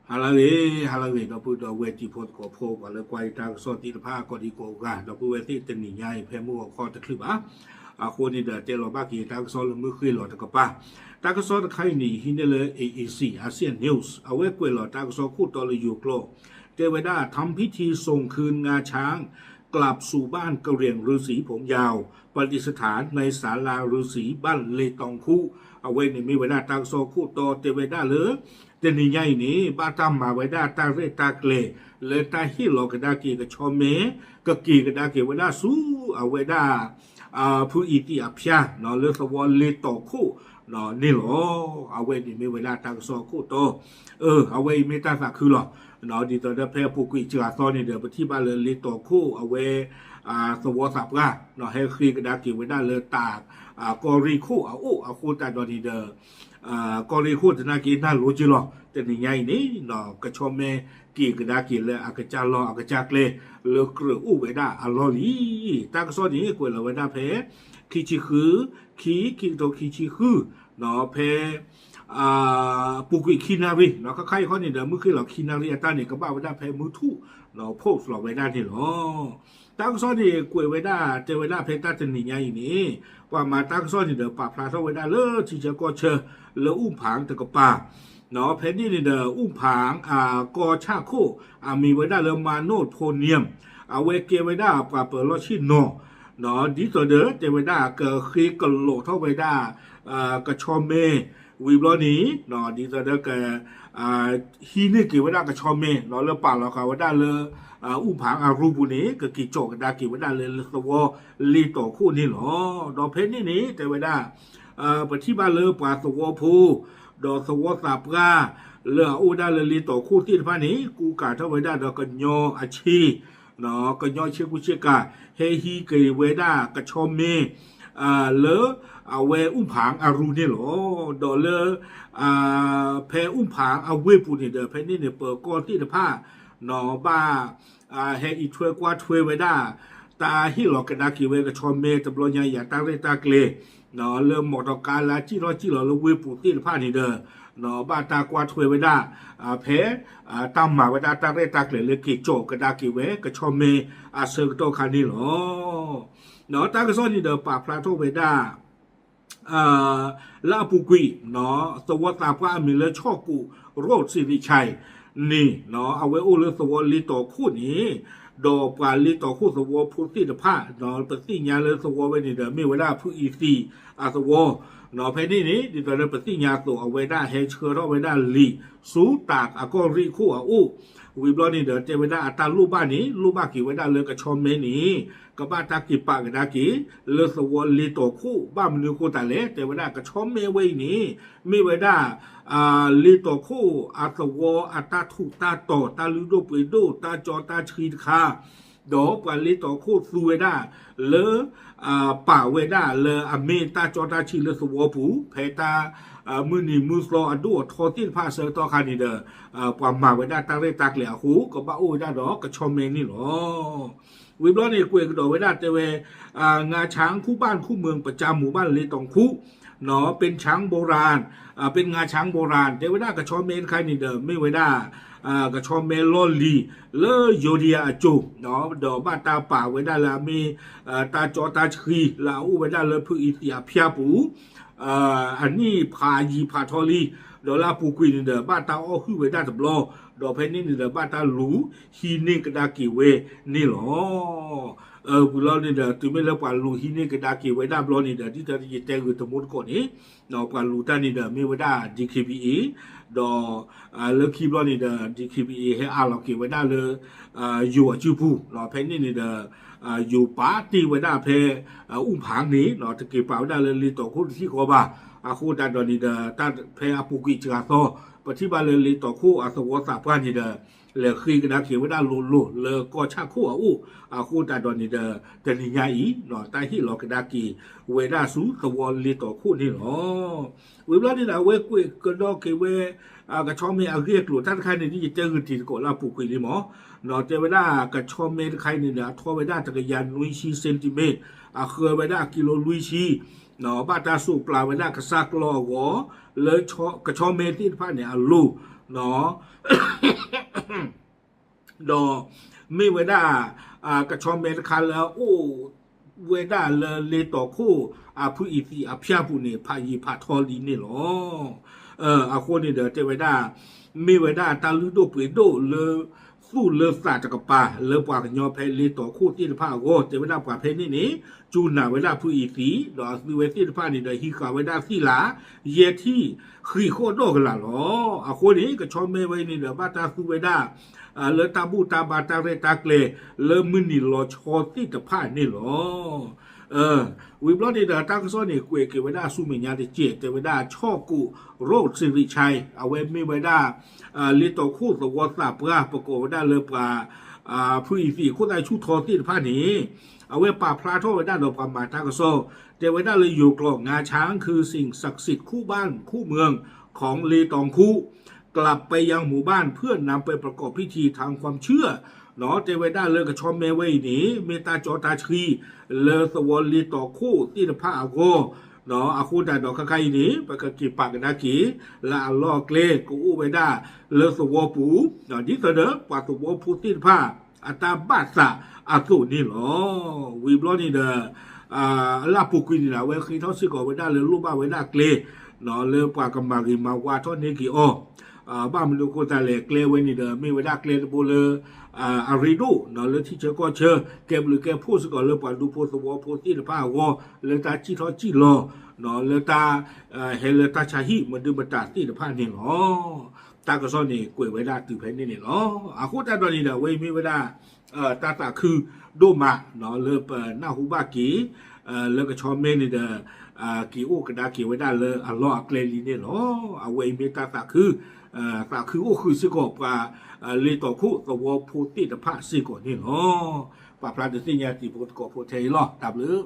ဟါလၢအဂ့ၤ, ဟါလၢအဂ့ၤ ဒီပုၢ်ဒီဝဲၢ်တံၤဖိသကိးဖိ ပှၤလၢကွၢ်ယတၢ်ကစီၣ်သ့ၣ်တဖၣ်ကိးဒံကိးဂၤ, ဒီပုၢ်ဝဲၢ်သ့ၣ်တနံၤညါအံၤ ဖဲမုၢ်ဂီၤခီတချုးဘၣ်, အဃိန့ၣ်ဒီး တဲလီၤဘၣ်က့ၤတၢ်ကစီၣ်လၢမုၢ်ဃ့ၢ်လီၤတကပၤ, တၢ်ကစီၣ်တခါအံၤန့ၣ် ဟံးန့ၢ်လၢ A A C Asian News အဝဲကွဲးလီၤတၢ်ကစီၣ်ခိၣ်တီလၢယိၤကျိာ်, တဲဝဲဒၣ် ทำพิธีส่งคืนงาช้าง กลับสู่บ้านกะเหรี่ยงฤาษีผมยาว ประดิษฐานในศาลาฤาษีบ้านเลตองคุ အဝဲန့ၣ်မ့ၢ်ဝဲဒၣ်တၢ်ကစီၣ်ခိၣ်တီတဲဝဲဒၣ်လၢ တနံၤညါအံၤန့ၣ် ဘၣ်တၢ်မၤဝဲဒၣ်တၢ်ရဲၣ်တၢ်ကျဲၤ လၢတၢ်ဟ့ၣ်လီၤကဒါက့ၤကဆီမဲ ကက့ၤကဒါက့ၤဝဲဒၣ်ဆူ အဝဲဒၣ် ဖုအံၤသံးအဖၠါ လၢသဝီလ့တီၤခိၣ်န့ၣ်လီၤ. အဝဲန့ၣ်မ့ၢ်ဝဲဒၣ်တၢ်ကစီၣ်ခိၣ်တီ, အဝဲအံၤမ့ၢ်တၢ်သးခုလီၤ. ဒ်သိးဒီးဖဲအပူၤကွံာ်စှၤသီန့ၣ်ဒီး ပထံၣ်ဘၣ်လၢလ့တီၤခိၣ် အဝဲ သဝီသးပှၢ် ဟဲဃ့ကဒါက့ၤဝဲဒၣ်လၢတၢ် ကီၢ်ရ့ၣ်ခိၣ်အအိၣ်အဃိသတးဒီးန့ၣ်ဒီး ကီၢ်ရ့ၣ်ခိၣ်သနာ်က့နၢ်လိၤက့ၤလီၤ. တနံၤညါအံၤန့ၣ် ကဆီမဲက့ၤကဒါက့ၤလၢအကစၢ်လီၢ်အကစၢ်ကျဲ လၢကြၢးအိၣ်ဝဲဒၣ်အလီၢ်လံ. တၢ်ကစီၣ်န့ၣ် ကွဲးလီၤဝဲဒၣ်ဖဲ ခံဆံဃု ခံ ခံကထိခံဆံဃု ဖဲ ပူၤကွံာ်ခံနၣ်ရံၣ် ခါခါအံၤခီန့ၣ်ဒီး မုၢ်ဃ့ၢ်လီၤခံနၣ်ရံၣ်အတၢ်န့ၣ် ကဘၣ်ဝဲဒၣ်ဖဲမုၢ်ထူၣ် post လီၤဝဲဒၣ်န့ၣ်လီၤ. တၢ်ကစီၣ်န့ၣ် ကွဲးဝဲဒၣ် တဲဝဲဒၣ်ဖဲတၢ်တနံၤညါအံၤန့ၣ် ပှၤမၤတၢ်ကစီၣ်န့ၣ်ဒီး ပာ်ဖျါထီၣ်ဝဲဒၣ်လၢထံဆၢကီၢ်ဆၢ လၢအူၣ်ဖၣ်တကပၤ ဖဲန့ၣ်န့ၣ်ဒီး အူၣ်ဖၣ် ကီၢ်ဆၣ်ခိၣ် အမံၤဝဲဒၣ်လၢ မၤနိၣ်ဖိနံယံ အဝဲကဲဝဲဒၣ်ပှၤပၢၤလီၢ်ဆ့ၣ်နီၤ ဒ်သိးဒီးတဲဝဲဒၣ် ကဃ့ကလိးထီၣ်ဝဲဒၣ် ကဆီမဲ ဝံၤဘျီန့ၣ် ဒ်သိးဒီးက ဟံးန့ၢ်က့ၤဝဲဒၣ်ကဆီမဲ လၢပာ်လီၤဃာ်ဝဲဒၣ်လၢ အူၣ်ဖၣ်အရူပူၤန့ၣ် ကက့ၤကၠီးကဒါက့ၤဝဲဒၣ်လၢသဝီလ့တီၤခိၣ်န့ၣ်လီၤ. ဒီးဖဲန့ၣ်န့ၣ် တဲဝဲဒၣ် ပထံၣ်ဘၣ်လၢပှၤသဝီဖိ ဒီးသဝီသးပှၢ် လၢအအိၣ်ဝဲဒၣ်လၢလ့တီၤခိၣ်သ့ၣ်တဖၣ်န့ၣ် ကူကၤထီၣ်ဝဲဒၣ်ဒီးကညီအဆ့ ကညီဆ့ကူဆ့ကၤ ဟဲဟံးက့ၤဝဲဒၣ်ကဆီမဲ လၢအဝဲအူၣ်ဖၣ်အရူန့ၣ်လီၤ. ဒီးလၢ ဖဲအူၣ်ဖၣ်အဝ့ၢ်ပူၤန့ၣ်ဒီး ဖဲန့ၣ်န့ၣ် ပၢၤကီၢ်သ့ၣ်တဖၣ် ဘၣ် ဟဲအံးထွဲကွၢ်ထွဲဝဲဒၣ် တၢ်ဟ့ၣ်လီၤကဒါက့ၤဝဲကဆီမဲတဘျီညါအံၤ တၢ်ရဲၣ်တၢ်ကျဲၤ လၢမီတီကါလၢအစံၣ်ထီၣ်စံၣ်လီၤလၢဝ့ၢ်ပူၤသ့ၣ်တဖၣ်န့ၣ်ဒီး ဘၣ်တၢ်ကွၢ်ထွဲဝဲဒၣ် ဖဲ တၢ်မၤဝဲဒၣ်တၢ်ရဲၣ်တၢ်ကျဲၤလၢက့ၤကၠီးကဒါက့ၤဝဲကဆီမဲအဆၢကတီၢ်ခါန့ၣ်လီၤ. တၢ်ကစီၣ်န့ၣ်ဒီးပာ်ဖျါထီၣ်ဝဲဒၣ် လၢအပူၤကွံာ် သဝီသးပှၢ်အမံၤလၢ ဆီၣ်ကူးရိၣ်စံရံၣ်ဆဲးန့ၣ် အဝဲအိၣ်လၢသဝီလ့တီၤခိၣ်န့ၣ် ဒီးပှၤလ့တီၤခိၣ်သဝီဖိသ့ၣ်တဖၣ် ပသ့ၣ်ညါလၢသဝီဝဲန့ၣ်ဒီး မ့ၢ်ဝဲဒၣ်ဖုအံၤသံးအသဝီ ဖဲန့ၣ်န့ၣ် ဒ်သိးလၢပသ့ၣ်ညါအသိး အဝဲဒၣ်ဟဲဆှၢထီၣ်ဝဲဒၣ်လံာ် ဆူတၢ်အကီၢ်ရ့ၣ်ခိၣ်အအိၣ် ဝံၤဘျီန့ၣ်ဒီး တဲဝဲဒၣ်အတၢ်လိၣ်ဘၣ်န့ၣ် လိၣ်ဘၣ်က့ၤဝဲဒၣ်လၢကဆီမဲန့ၣ် ကဘၣ်တၢ်က့ၤပာ်ကဒါက့ၤ လၢသဝီလ့တီၤခိၣ် ဘၣ်မနုၤအဃိသတးလဲၣ် တဲဝဲဒၣ်ကဆီမဲဝဲအံၤန့ၣ် မ့ၢ်ဝဲဒၣ် လ့တီၤခိၣ်အသဝီအတၢ်ထူးတၢ်တီၤ တၢ်လုၢ်ဒိၣ်ပှ့ၤဒိၣ် တၢ်ကၠီတၢ်ဆှံတခါ ဒီးပှၤလ့တီၤခိၣ်သူဝဲဒၣ်လၢ ပာ်ဝဲဒၣ်လၢအမ့ၢ်တၢ်ကၠီတၢ်ဆှံလၢသဝီပူၤ ဖဲတၢ် မုၢ်နံၤမုၢ်သီအဒိၣ်အထီသ့ၣ်တဖၣ်အဆၢကတီၢ်ခါန့ၣ်ဒီး ပှၤမၤဝဲဒၣ်တၢ်ရဲၣ်တၢ်ကျဲၤအဃိ ကဘၣ်အိၣ်ဝဲဒၣ်ဒီးကဆီမဲန့ၣ်လီၤ. ဝံၤဘျီန့ၣ် ကွဲးကဒီးဝဲဒၣ်တဲဝဲ งาช้างคู่บ้านคู่เมืองประจำหมู่บ้านเลตองคุ เป็นช้างโบราณ เป็นงาช้างโบราณ တဲဝဲဒၣ်ကဆီမဲတခါန့ၣ်ဒီး မ့ၢ်ဝဲဒၣ် ကဆီမဲလီၢ်လံၤ လၢယိၤဒယၤအစိၤ ဒီးဘၣ်တၢ်ပာ်ဝဲဒၣ်လၢအမ့ၢ် တၢ်ကၠီတၢ်ဆှံ လၢအအိၣ်ဝဲဒၣ်လၢဖုအံၤသံးအဖၠါပူၤ အနံၣ်ဖးယံာ်ဖးထီလံ ဒီးလၢအပူၤကွံာ်န့ၣ်ဒီး ဘၣ်တၢ်အီၣ်ဟုၣ်ဝဲဒၣ်တဘျီ ဒီးဖဲန့ၣ်န့ၣ်ဒီး ဘၣ်တၢ်လူၤဟံးန့ၢ်ကဒါက့ၤဝဲန့ၣ်လီၤ. ဝံၤလီၤန့ၣ်ဒီး တုၤမ့ၢ်လၢပှၤလူၤဟံးန့ၢ်ကဒါက့ၤဝဲဒၣ်ဘျီန့ၣ်ဒီး ဒ်သိးယတဲဂ့ၤတမူတကိးန့ၣ် ပှၤလူၤတၢ်န့ၣ်ဒီး မ့ၢ်ဝဲဒၣ် D K B A ဒီး လၢခံဘျီန့ၣ်ဒီး D K B A ဟဲအးလီၤက့ၤဝဲဒၣ်လၢ ယိၤအစုပူၤ ဖဲန့ၣ်န့ၣ်ဒီး ယိၤပာ်တ့ၢ်ဝဲဒၣ်ဖဲ အူၣ်ဖၣ်န့ၣ် တက့ၤပာ်ဝဲဒၣ်လၢလ့တီၤခိၣ်တထံၣ်ဃီဘၣ်. အဃိသတးဒီးန့ၣ်ဒီး တၢ်ဖဲအပူၤကွံာ်စှၤသီ ပထံၣ်ဘၣ်လၢလ့တီၤခိၣ်အသဝီသးပှၢ်န့ၣ်ဒီး လဲၤဃ့ကဒါက့ၤဝဲဒၣ်လိၤလိၤလၢကီၢ်ဆၣ်ခိၣ်အအိၣ် အဃိသတးဒီးန့ၣ်ဒီး တနံၤညါအံၤ တၢ်ဟ့ၣ်လီၤကဒါက့ၤဝဲဒၣ်ဆူသဝီလ့တီၤခိၣ်န့ၣ်လီၤ. ဝံၤဘျီန့ၣ်ဒီး အဝဲကွဲးကဒီးက့ၤဝဲ ကဆီမဲအဂ့ၢ်အကျိၤတၢ်တခါန့ၣ် ဒ်ယတဲဂ့ၤတံၤသကိးလၢအပူၤကွံာ်လံမး တဲဝဲဒၣ်ကဆီမဲတခါအံၤန့ၣ်ဒီး အထီဝဲဒၣ်တကယၤနွံဆံ centimeter အဃၢဝဲဒၣ်ကံလိလွံၢ်ဆံ ဘၣ်တၢ်စိးပျၤဝဲဒၣ်ကစၢ်ကျီအဂီၢ် လၢကဆီမဲသ့ၣ်တဖၣ်န့ၣ်အလိၤ ဒီး မ့ၢ်ဝဲဒၣ် ကဆီမဲတခါလၢအအိၣ်ဝဲဒၣ်လၢလ့တီၤခိၣ် အဖုအံၤသံးအဖၠၣ်ပူၤန့ၣ် ဖးယံာ်ဖးထီလံန့ၣ်လီၤ. အဃိန့ၣ်ဒီးတဲဝဲဒၣ် မ့ၢ်ဝဲဒၣ်တၢ်လုၢ်ဒိၣ်ပှ့ၤဒိၣ်လၢ သူၣ်လၢသးတကပၤ လၢပှၤကညီဖဲလ့တီၤခိၣ်သ့ၣ်တဖၣ်အဂီၢ် တဲဝဲဒၣ်ပှၤဖဲန့ၣ်န့ၣ် ကၠူနၤဝဲဒၣ်ဖုအံၤသံး ဒီးအသုဝဲသ့ၣ်တဖၣ်န့ၣ်ဒီး ဟံးဃာ်ဝဲဒၣ်သံၣ်လၤ ယဲၢ်ထံၣ်ဃံးဃီၣ်ဒီၣ်ကလာ်လီၤ. အဃိန့ၣ် ကဆီမဲဝဲအံၤန့ၣ်ဒီး ဘၣ်တၢ်သူဝဲဒၣ် လၢတၢ်ဘူၣ်တၢ်ဘါတၢ်ရဲၣ်တၢ်ကျဲၤ လၢမုၢ်နံၤလီၤဆီသ့ၣ်တဖၣ်န့ၣ်လီၤ. ဝံၤဘျီန့ၣ်ဒီး တၢ်ကစီၣ်န့ၣ် ကွဲးက့ၤဝဲဒၣ်ဆူမဲာ်ညါတစဲး တဲဝဲဒၣ် ဆီၣ်ကိးရိၣ်စံရံးဆဲ အဝဲမ့ၢ်ဝဲဒၣ် လ့တီၤခိၣ်သဝီသးပှၢ် ပကိးဝဲဒၣ်လၢပှၤ ဖုအံၤသံးအခိၣ်သၣ်ဆူၣ်ထီသ့ၣ်တဖၣ်န့ၣ် အဝဲပာ်ဖျါထီၣ်ဝဲဒၣ်ဒီးပှၤမၤတၢ်ကစီၣ် တဲဝဲဒၣ်လၢယိၤကျိာ် งาช้างคือสิ่งศักดิ์สิทธิ์คู่บ้านคู่เมืองของเลตองคุ กลับไปยังหมู่บ้านเพื่อนำไปประกอบพิธีทางความเชื่อ တဲဝဲဒၣ်လၢကဆီမဲဝဲအံၤန့ၣ် မ့ၢ်တၢ်ကၠီတၢ်ဆှံ လၢသဝီလ့တီၤခိၣ်သ့ၣ်တဖၣ်အဂီၢ် အဃိသတးဒီးခဲခါအံၤန့ၣ် ပကက့ၤပာ်ကဒါက့ၤ လၢအလီၢ်အကျဲကအိၣ်ဝဲဒၣ်လၢသဝီပူၤ ဒ်သိးဒီးပှၤသဝီဖိသ့ၣ်တဖၣ် အတၢ်ဘၣ်သးအသိးန့ၣ်လီၤ. ဝံၤဘျီန့ၣ်ဒီး အလၢ်ပူၤကွံာ်န့ၣ်ဒီး အဝဲဃ့ထီၣ်စ့ၢ်ကီးဝဲဒၣ်လၢလိၣ်ဘၣ်ဝဲဒၣ်ကျဲ လၢပှၤကမၤဂ့ၤမၤဝါထီၣ်န့ၢ်က့ၤအီၤ ဘၣ်မနုၤအဃိသတးလဲၣ် ကျဲဝဲန့ၣ်ဒီး မ့ၢ်ဝဲဒၣ်ကျဲတဘိလၢ အရ့ဒိၣ် လၢထံဆၢကီၢ်ဆၢ ကဲဘျုးကဲဖှိၣ်စ့ၢ်ကီးလၢပှၤဒူဖိသဝီဖိသ့ၣ်တဖၣ်အဂီၢ် လၢတၢ်စံၣ်ထီၣ်စံၣ်လီၤ လၢတၢ် ဟဲလၢတၢ်ဆါဟံၣ်မဒုမတၤသ့ၣ်တဖၣ်န့ၣ်လီၤ. တၢ်ကစီၣ်န့ၣ် ကွဲးဝဲဒၣ်တုၤဖဲန့ၣ်န့ၣ်လီၤ. အဃိသတးဒီးန့ၣ်ဒီး အဝဲအံၤမ့ၢ်ဝဲဒၣ် တၢ်သးခုဒိၣ်မး လၢပနၢ်ဟူဘၣ်က့ၤ လၢကဆီမဲန့ၣ်ဒီး က့ၤအိၣ်ကဒါက့ၤဝဲဒၣ်လၢအလီၢ်အကျဲလံန့ၣ်လီၤ. အဝဲအံၤမ့ၢ်တၢ်သးခု သးခုအိၣ်ဃုာ်စ့ၢ်ကီးပှၤ လ့တီၤခိၣ်သဝီဖိသ့ၣ်တဖၣ်စ့ၢ်ကီးန့ၣ်လီၤ. ပာ်ဖျါဒုးသ့ၣ်ညါတံၤဖိသကိးဖိထဲအံၤလီၤ. တၢ်ဘျုး